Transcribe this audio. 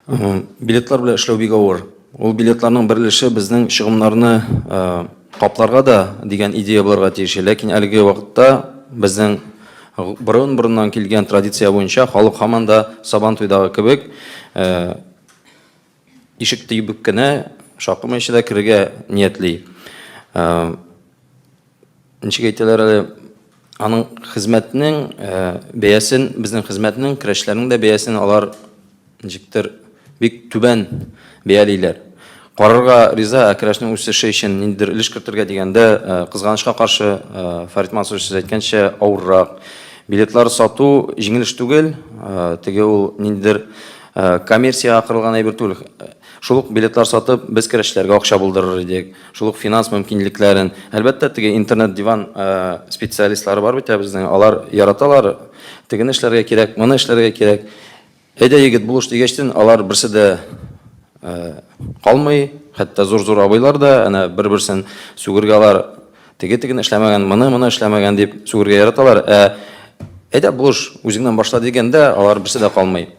Билетлар белән эшләү бик авыр. Ул билетларның бер өлеше безнең чыгымнарны капларга да дигән идея булырга тиеш. Ләкин әлеге вакытта безнең борын-борыннан килгән традиция буенча халык һаман да Сабан туйдагы кебек ишек тибеп кенә, шакымыйча да керергә ниятли. Ничек әйтәләр әле, аның хезмәтнең бәясен, безнең хезмәтнең, көрәшчеләрнең дә бәясен алар ничектер бик түбән бәялиләр. Карарга риза, ә көрәшнең үсеше өчен ниндидер өлеш кертергә дигәндә, кызганычка каршы, Фәрит Мансурович сез әйткәнчә, авыррак. Билетлар сату җиңел эш түгел, теге ул ниндидер коммерциягә корылган әйбер түгел. Шул ук билетлар сатып, без көрәшчеләргә акча булдырыр идек. Шул ук финанс мөмкинлекләрен. Әлбәттә, теге интернет-диван специалистлары бар бит безнең, алар яраталар, тегене эшләргә кирәк, моны эшләргә кирәк. Әйдә, егет, булыш дигәчтен, алар берсе дә калмый, хәтта зур-зур абыйлар да, әнә бер-берсен сүгергә алар теге тегене эшләмәгән, моны моны эшләмәгән дип сүгергә яраталар. Ә әйдә, булыш, үзеңнән башла дигәндә, алар берсе дә калмый.